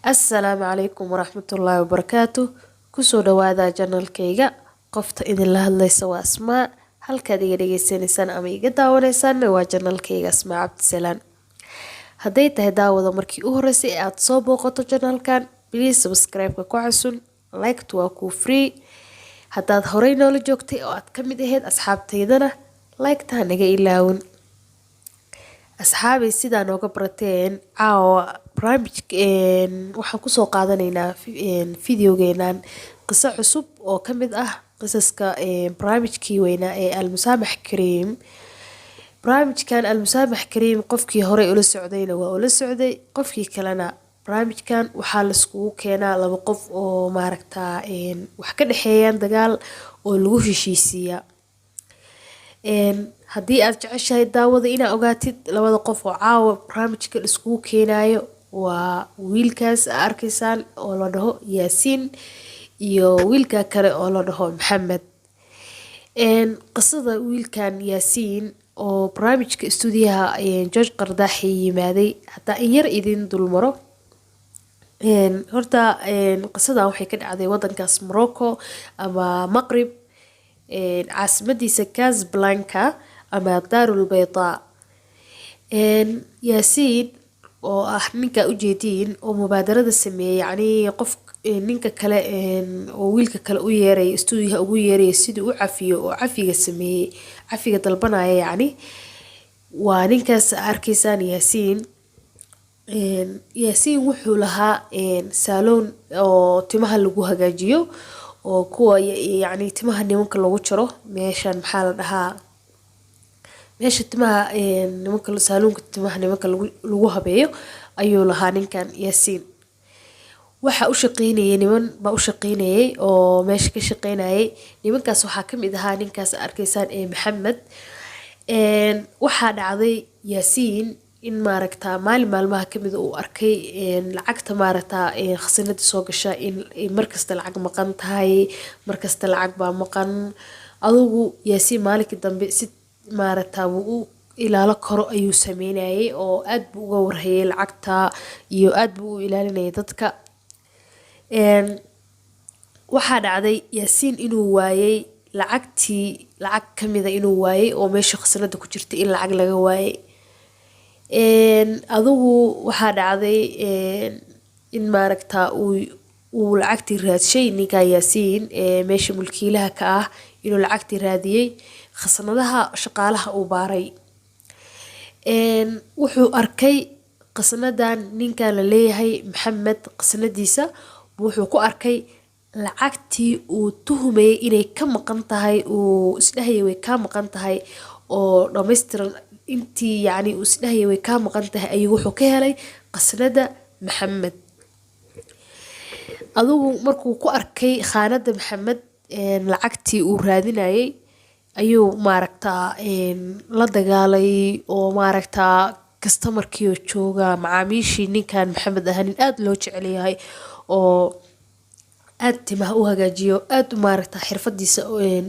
Assalaamu calaykum waraxmatullaahi wabarakaatu. Kusoo dhawaada channelkayga. Qofta idinla hadlaysa waa Asmaa. Halkaad iga dhageysanaysaan ama iga daawanaysaan waa channelkayga Asmaa Cabdisalaan. Hadday tahay, daawada, markii u horeysay ee aad soo booqato channelkan, please subscribe-ka ku xasun, like-tu waa kuu free. Haddaad horey noola joogtay oo aad ka mid ahayd asxaabtaydana, like-ta naga ilaawin. Asxaabay, sidaa nooga barateen, caawa barnaamijka waxaan kusoo qaadanaynaa videogeenan qiso cusub oo ka mid ah qisaska barnaamijkii weynaa ee Almusaamax Kariim. Barnaamijkan Almusaamax Kariim, qofkii horey ula socdayna waa ula socday, qofkii kalena, barnaamijkan waxaa laiskugu keenaa laba qof oo maaragtaa wax ka dhexeeyaan dagaal oo lagu heshiisiiyaa. Haddii aad jeceshahay, daawada, inaa ogaatid labada qof oo caawa barnaamijka laiskugu keenayo, waa wiilkaas aa arkaysaan oo la dhaho Yaasiin iyo wiilka kale oo la dhaho Maxamed. Qisada wiilkan Yaasiin oo barnaamijka stuudiyaha George Qardaaxi yimaaday, hadaa in yar idin dulmaro. Horta qisadan waxay ka dhacday wadankaas Morocco ama Maqrib, caasimadiisa Casablanca ama Daarul Baydaa. Yaasiin oo ah ninka ujeediin oo mubaadarada sameeyey, yacni qof ninka kale oo wiilka kale u yeeraya, stuudiyaha ugu yeeraya sidii u cafiyo oo cafiga sameeyey, cafiga dalbanaya, yacni waa ninkaas arkaysaan, Yaasiin. Yaasiin wuxuu lahaa saaloon oo timaha lagu hagaajiyo oo kuwa yacni timaha nimanka lagu jaro. Meeshan maxaa la dhahaa, meesha timaha nimanka, saaluunka timaha nimanka lagu habeeyo ayuu lahaa ninkan Yaasiin. Waxaa u shaqeynayay niman baa u shaqeynayay oo meesha ka shaqeynayay. Nimankaas waxaa kamid ahaa ninkaas arkaysaan ee Maxamed. Waxaa dhacday Yaasiin in maaragta maalin maalmaha kamid uu arkay lacagta maaragta khasinada soo gasha in markasta lacag maqan tahay, markasta lacag baa maqan. Adugu Yaasiin maalinkii dambe si maaragta wuu u ilaalo karo ayuu sameynayay oo aad buu uga warhayay lacagta iyo aad buu u ilaalinayay dadka. Waxaa dhacday Yaasiin inuu waayay lacagtii, lacag kamida inuu waayay oo meesha khasinada ku jirtay in lacag laga waayay. Adugu waxaa dhacday in maaragta uu lacagtii raadshay ninka Yaasiin ee meesha mulkiilaha ka ah, inuu lacagtii raadiyey, khasnadaha shaqaalaha uu baaray. Wuxuu arkay khasnadan ninkan la leeyahay Maxamed, khasnadiisa wuxuu ku arkay lacagtii uu tuhumayay inay ka maqan tahay, uu isdhahayay way ka maqan tahay, oo dhammaystiran. Intii yacni uu isdhahayay way ka maqan tahay ayuu wuxuu ka helay khasnada Maxamed. Adugu markuu ku arkay khaanada Maxamed lacagtii uu raadinayay, ayuu maaragtaa la dagaalay oo maaragtaa customerkii oo jooga, macaamiishii. Ninkan Maxamed ahaa nin aada loo jecel yahay oo aad timaha u hagaajiyo, aad maaragta xirfadiisa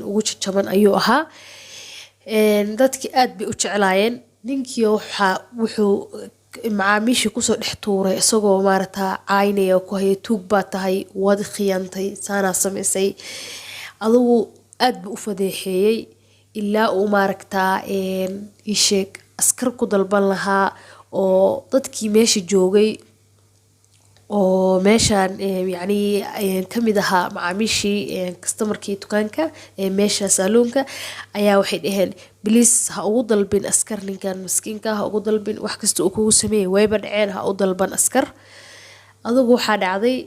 ugu jajaban ayuu ahaa. Dadkii aad bay u jeclaayeen ninkii. Waxaa wuxuu macaamiishii kusoo dhex tuuray isagoo maaragta caynaya oo ku haya, "Tuug baa tahay, waad khiyaantay, saanaa samaysay." Adugu aad buu u fadeexeeyey ilaa uu maaragtaa isheeg askar ku dalban lahaa oo dadkii meesha joogay oo meeshaan yacni kamid ahaa macaamiishii, customerkii dukaanka ee meesha saaluunka ayaa waxay dhaheen, "Please, ha ugu dalbin askar ninkan miskiinka, ha ugu dalbin. Wax kasta uu kugu sameeyay wayba dhaceen, ha u dalban askar." Adugu waxaa dhacday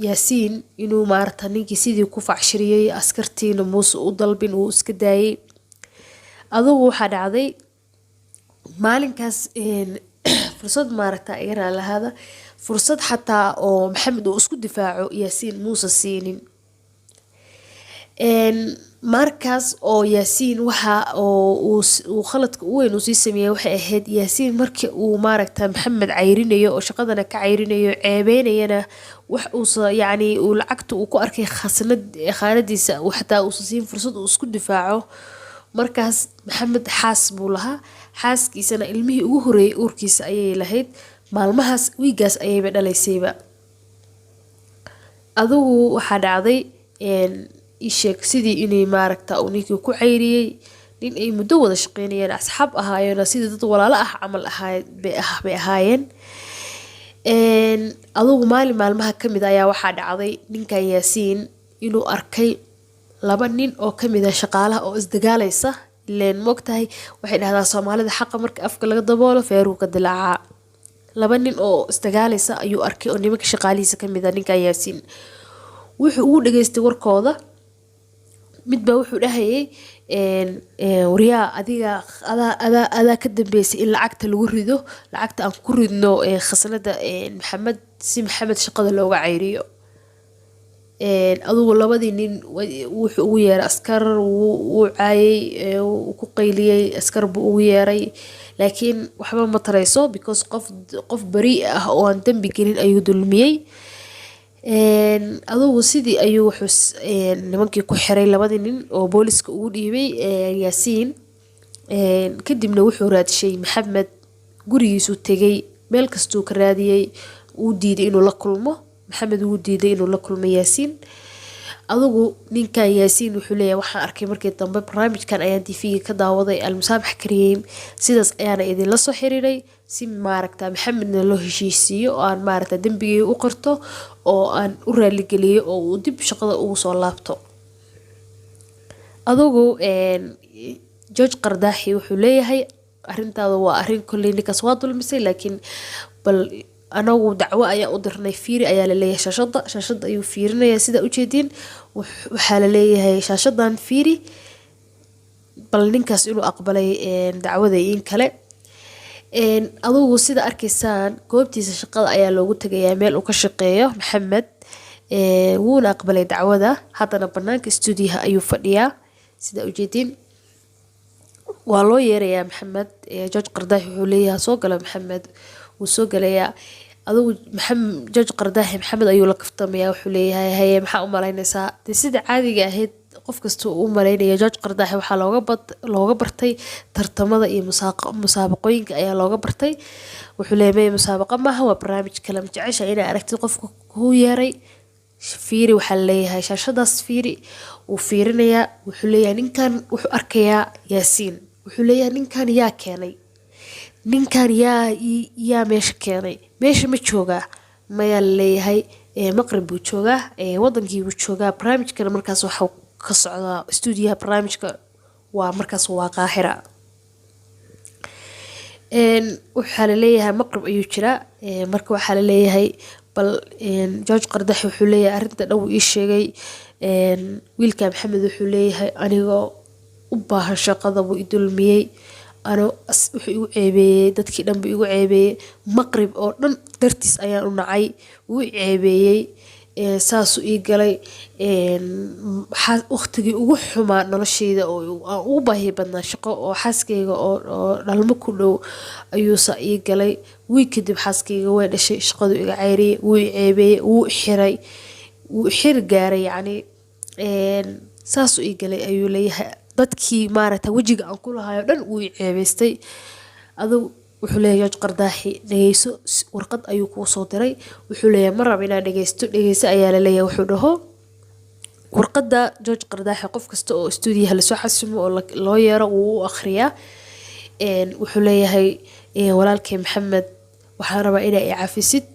Yaasiin inuu maarata ninkii sidii ku facshiriyey, askartiina muuse u dalbin, uu iska daayay. Adugu waxaa dhacday maalinkaas fursad, maaragta iga raalahaada, fursad xataa oo Maxamed uu isku difaaco Yaasiin muuse siinin. Markaas oo Yaasiin waxa oo uu khaladka u weyn uu sii sameeyey waxay ahayd, Yaasiin markii uu maaragta Maxamed cayrinayo oo shaqadana ka cayrinayo, ceebeynayana, wax uusa yacni uu lacagta uu ku arkay khasnad khaanadiisa uu xataa uusa siin fursad uu isku difaaco. Markaas Maxamed xaas buu lahaa, xaaskiisana ilmihii ugu horeeyay uurkiisa ayay lahayd. Maalmahaas wiigaas ayayba dhalaysayba. Adigu waxaa dhacday, ii sheeg, sidii inay maaragta uu ninkii ku cayriyey, nin ay muddo wada shaqeynayeen, asxaab ahaayeen, sidii dad walaalo ah camal ahaa bay ahaayeen. Adigu maalin maalmaha kamid ayaa waxaa dhacday ninkan Yaasiin inuu arkay laba nin oo kamid ah shaqaalaha oo isdagaalaysa. Ileen moogtahay, waxay dhahdaa Soomaalida, xaqa marka afka laga daboolo feeruhu ka dilaacaa. Laba nin oo isdagaalaysa ayuu arkay oo nimanka shaqaalihiisa kamid ah. Ninkan Yaasiin wuxuu ugu dhageystay warkooda. Mid baa wuxuu dhahayay, "Waryaa, adiga adaa ka dambeysay in lacagta lagu rido, lacagta aan ku ridno khasnada Maxamed, si Maxamed shaqada looga cayriyo." Adigu labadii nin wuxuu ugu yeeray askar, wuu caayay, wuu ku qayliyey, askar buu ugu yeeray, laakiin waxba ma tarayso, because qof beri ah oo aan dembi gelin ayuu dulmiyey. Adigu sidii ayuu wuxuu nimankii ku xiray, labadii nin oo booliska ugu dhiibay Yaasiin. Kadibna wuxuu raadshay Maxamed, gurigiisuu tegay, meel kastuu ka raadiyey. Wuu diiday inuu la kulmo Maxamed, wuu diiday inuu la kulmo Yaasiin. Adigu ninkan Yaasiin wuxuu leeyahay, waxaan arkay markii dambe barnaamijkan ayaan TV-ga ka daawaday, Almusaamax Kariim, sidaas ayaana idinla soo xiriiray si maaragta Maxamedna loo heshiisiiyo oo aan maaragta dembigii u qirto oo aan u raaligeliyo oo uu dib shaqada ugu soo laabto. Adigu George Qardaaxi wuxuu leeyahay, arrintaada waa arrin kolley ninkaas waa dulmisay, laakiin bal anagu dacwo ayaa u dirnay. Fiiri ayaa laleeyahay shaashada, shaashada ayuu fiirinaya. Sidaa ujeediin, waxaa laleeyahay, shaashadan fiiri bal ninkaas inuu aqbalay dacwada in kale. Adugu sida arkaysaan, goobtiisa shaqada ayaa loogu tegayaa, meel uu ka shaqeeyo Maxamed. Wuuna aqbalay dacwada. Haddana banaanka stuudiyaha ayuu fadhiyaa. Sida ujeediin, waa loo yeerayaa Maxamed. George Qardaaxi wuxuu leeyahay, soo gala Maxamed. Wuu soo galayaa. Adugu Maxamed, George Qardaaxi Maxamed ayuu la kaftamayaa. Wuxuu leeyahay, haye, maxaa u malaynaysaa? Dee sida caadiga ahayd qof kasta uu u malaynaya, George Qardaaxi waxaa looga bartay tartamada iyo musaabaqooyinka ayaa looga bartay. Wuxuu leeyahay, maya, musaabaqa maaha, waa barnaamij kale. Ma jecesha inaa aragtid qofka kuu yeeray? Fiiri, waxaa leeyahay, shaashadaas fiiri. Wuu fiirinayaa. Wuxuu leeyahay, ninkan wuxuu arkayaa Yaasiin. Wuxuu leeyahay, ninkan yaa keenay? Ninkan yaa meesha keenay? Meesha ma joogaa? Mayaa, laleeyahay, Maqrib buu joogaa, wadankii buu joogaa. Barnaamijkana markaas waxuu ka socdaa stuudiyaha barnaamijka, waa markaas waa Qaahira. Waxaa laleeyahay Maqrib ayuu jiraa. Marka waxaa laleeyahay bal George Qardax wuxuu leeyahay, arrinta dhan wuu ii sheegay wiilka Maxamed. Wuxuu leeyahay, anigoo u baahan shaqada buu i dulmiyey, ano wuxuu igu ceebeeyey, dadkii dhan buu igu ceebeeyey, Maqrib oo dhan dartiis ayaan u nacay, wuu i ceebeeyey, saasuu ii galay. Waqtigii ugu xumaa nolosheyda oo aan ugu baahi badnaa shaqo oo xaaskeyga oo dhalmo ku dhow ayuusa ii galay. Wiig kadib xaaskeyga way dhashay, shaqadu iga ceyriyey, wuu i ceebeeyey, wuu i xiray, wuu xiri gaaray, yacni saasuu ii galay ayuu leeyahay. Dadkii maaragta wejiga aan ku lahayo dhan wuu i ceebeystay. Adugu wuxuu leeyahay George Qardaaxi, dhegeyso, warqad ayuu kuu soo diray. Wuxuu leeyahay, ma raba inaan dhegeysto. Dhegeyso ayaa laleeyahay wuxuu dhaho warqadda. George Qardaaxi qof kasta oo stuudiyaha lasoo xasimo oo loo yeero wuu u akhriyaa. Wuxuu leeyahay, walaalkay Maxamed, waxaan rabaa inaa i cafisid.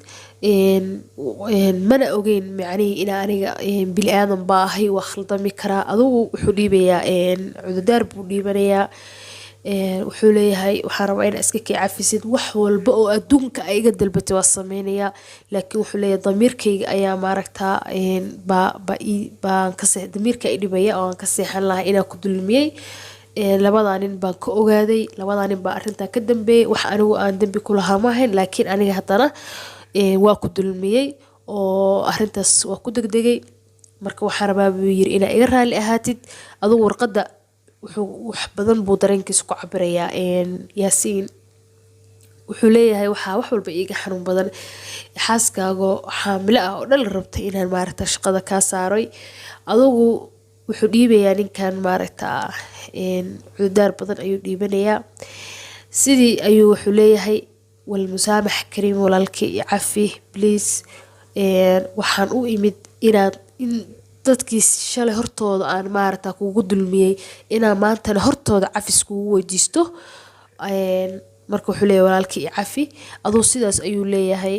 Mana ogeyn macnihii inaa aniga bini aadan baa ahay, waa khaldami karaa. Adugu wuxuu dhiibayaa, cudurdaar buu dhiibanayaa. Wuxuu leeyahay, waxaan rabaa inaa iska kii cafisid, wax walba oo adduunka ay iga dalbatay waa sameynayaa, laakiin wuxuu leeyahay, damiirkayga ayaa maaragtaa baan ka damiirka i dhibaya oo aan ka seexan lahaa inaan ku dulmiyey. Labadaa nin baan ka ogaaday, labadaa nin baa arrintaa ka dambeeyay, wax anigu aan dembi ku lahaa ma ahayn, laakiin aniga haddana waa ku dulmiyey oo arrintaas waa ku degdegay. Marka waxaan rabaa, buu yiri, inaa iga raali ahaatid. Adugu warqadda wuxuu wax badan buu dareenkiisa ku cabirayaa Yaasiin. Wuxuu leeyahay, waxaa wax walba iiga xanuun badan xaaskaagoo xaamilo ah oo dhal rabtay inaan maaragta shaqada kaa saaray. Adugu wuxuu dhiibayaa ninkan maaragta cudurdaar badan ayuu dhiibanayaa. Sidii ayuu wuxuu leeyahay Walmusaamax kariim, walaalkii i cafi please. Waxaan u imid inaad in dadkii shalay hortooda aan maaragta kugu dulmiyey inaan maantana hortooda cafis kugu weydiisto. Marka wuxuu leeyahay, walaalkii i cafi. Aduu sidaas ayuu leeyahay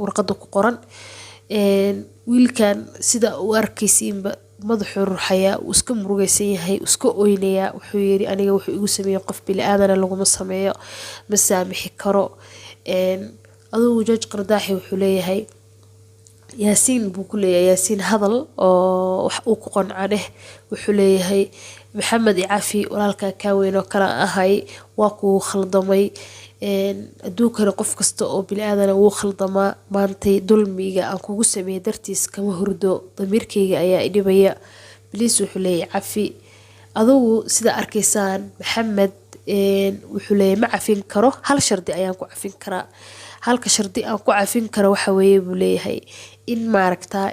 warqada ku qoran. Wiilkan sida u arkaysiinba madaxuu ruxayaa, wuu iska murugaysan yahay, wuu iska oynayaa. Wuxuu yiri, aniga wuxuu igu sameeyey qof bili-aadana laguma sameeyo, ma saamixi karo. Adugu George Qardaaxi wuxuu leeyahay, Yaasiin buu ku leeyahay, Yaasiin hadal oo wax uu ku qanco dheh. Wuxuu leeyahay, Maxamed i cafi, walaalkaa kaa weyn oo kale ahay, waa kuu khaldamay. Adduunkana qof kasta oo bili-aadana wuu khaldamaa. Maantay dulmiga aan kugu sameeyey dartiis kama hurdo, damiirkayga ayaa idhibaya, please. Wuxuu leeyahay cafi. Adugu sida arkaysaan Maxamed wuxuu leeyahay, ma cafin karo, hal shardi ayaan ku cafin karaa. Halka shardi aan ku cafin karo waxa weeye, buu leeyahay, in maaragta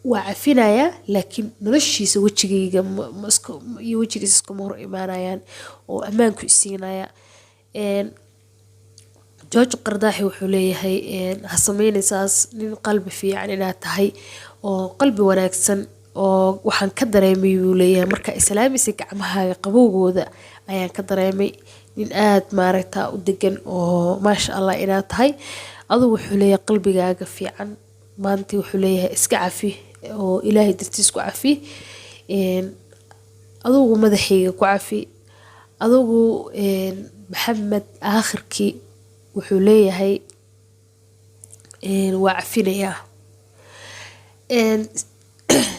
waa cafinayaa, laakiin noloshiisa wejigayga iyo wejigiisa iskuma hor imaanayaan oo ammaanku isiinaya. George Qardaaxi wuxuu leeyahay, ha sameynaysaas, nin qalbi fiican inaad tahay oo qalbi wanaagsan oo waxaan ka dareemay, buu leeyahay, markaa islaamisay gacmahaaga qabowgooda ayaan ka dareemay nin aad maaragta u degan oo maasha Allah inaad tahay. Adugu wuxuu leeyahay, qalbigaaga fiican maanta, wuxuu leeyahay, iska cafi oo Ilaahay dartiis ku cafi, adugu madaxayga ku cafi. Adugu Maxamed aakhirkii wuxuu leeyahay, waa cafinayaa.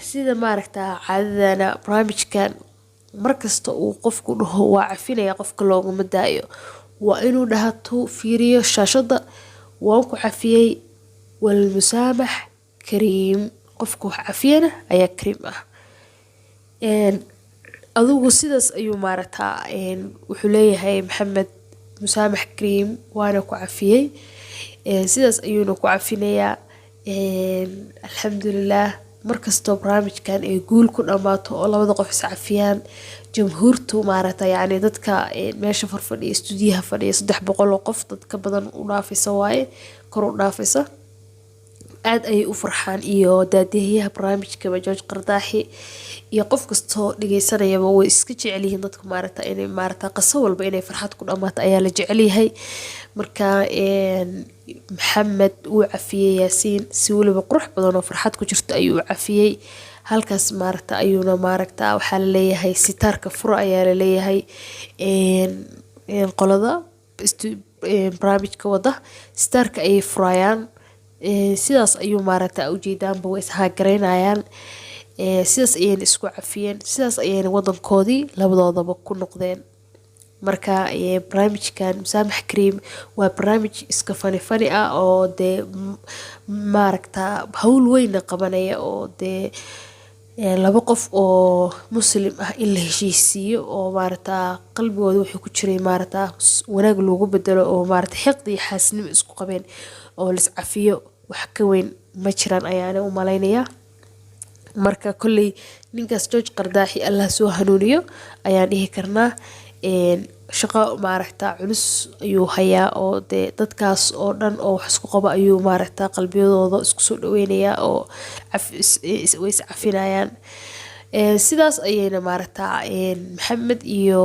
Sida maaragta caadadana barnaamijkan markasta uu qofku dhaho waa cafinaya, qofka looguma daayo. Waa inuu dhahato, fiiriyo shaashada, waan ku cafiyey. Walmusaamax kariim, qofka wax cafiyana ayaa kariim ah. Adugu sidaas ayuu maaragtaa wuxuu leeyahay Maxamed, musaamax kariim, waana ku cafiyey. Sidaas ayuuna ku cafinayaa. Alxamdulilah, markastoo barnaamijkan ay guul ku dhamaato oo labada qof is cafiyaan, jamhuurtu maaragta, yacni dadka meesha farfadhiya, stuudiyaha fadhiya, 300 oo qof dad ka badan u dhaafaysa waaye, kor u dhaafaysa, aad ayay u farxaan. Iyo daadiyaha barnaamijkaba George Qardaaxi iyo qof kastoo dhageysanayaba way iska jecel yihiin dadka maaragta inay maaragta qaso walba inay farxad ku dhamaato ayaa la jecel yahay. Marka Maxamed wuu cafiyey Yaasiin, si weliba qurux badan oo farxad ku jirto ayuu u cafiyey. Halkaas maaragta ayuuna maaragta waxaa laleeyahay sitaarka fura ayaa laleeyahay. Qolada barnaamijka wada sitaarka ayay furayaan. Sidaas ayuu maaragta ujeedaanba way ishaagaraynayaan. Sidaas ayayna isku cafiyeen, sidaas ayayna wadankoodii labadoodaba ku noqdeen. Marka barnaamijkan Musaamax Kariim waa barnaamij iska funny funny ah oo dee maaragta hawl weynna qabanaya, oo dee laba qof oo Muslim ah in la heshiisiiyo oo maaragta qalbigooda wuxuu ku jiray maaragta wanaag loogu bedelo, oo maaragta xiqdi iyo xaasidnimo isku qabeen oo la iscafiyo, wax ka weyn ma jiraan ayaana u malaynayaa. Marka kolley ninkaas George Qardaaxi Allah soo hanuuniyo ayaan dhihi karnaa. Shaqo maaragta culus ayuu hayaa, oo dee dadkaas oo dhan oo wax isku qabo ayuu maaragta qalbiyadooda isku soo dhaweynayaa oo way is cafinayaan. Sidaas ayayna maaragta Maxamed iyo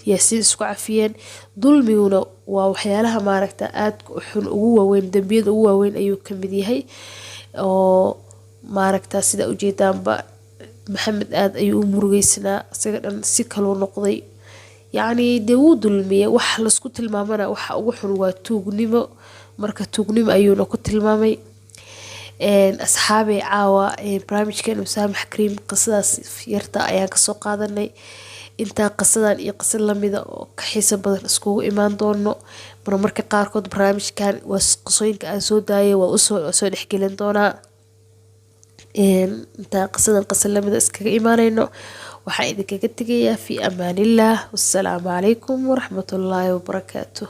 Yaasiin isku cafiyeen. Dulmiguna waa waxyaalaha maaragta aadka u xun, ugu waaweyn, dambiyada ugu waaweyn ayuu ka mid yahay. Oo maaragta sida ujeedaanba Maxamed aad ayuu u murugeysanaa, isaga dhan si kaluu noqday. Yacni dee wuu dulmiyey, wax laisku tilmaamana waxa ugu xun waa tuugnimo. Marka tuugnimo ayuuna ku tilmaamay. Asxaabey, caawa barnaamijkan Musaamax Kariim qisadaas yarta ayaan kasoo qaadanay. Intaa qisadan iyo qisa lamida oo ka xiiso badan iskugu imaan doono, marmarka qaarkood barnaamijkan waa qisooyinka aan soo daayay waa usoo soo dhexgelin doonaa. Intaa qisadan qisa lamida iskaga imaaneyno, waxaan idinkaga tegayaa fi amaanillaah. Wassalaamu calaykum waraxmatullaahi wabarakaatuh.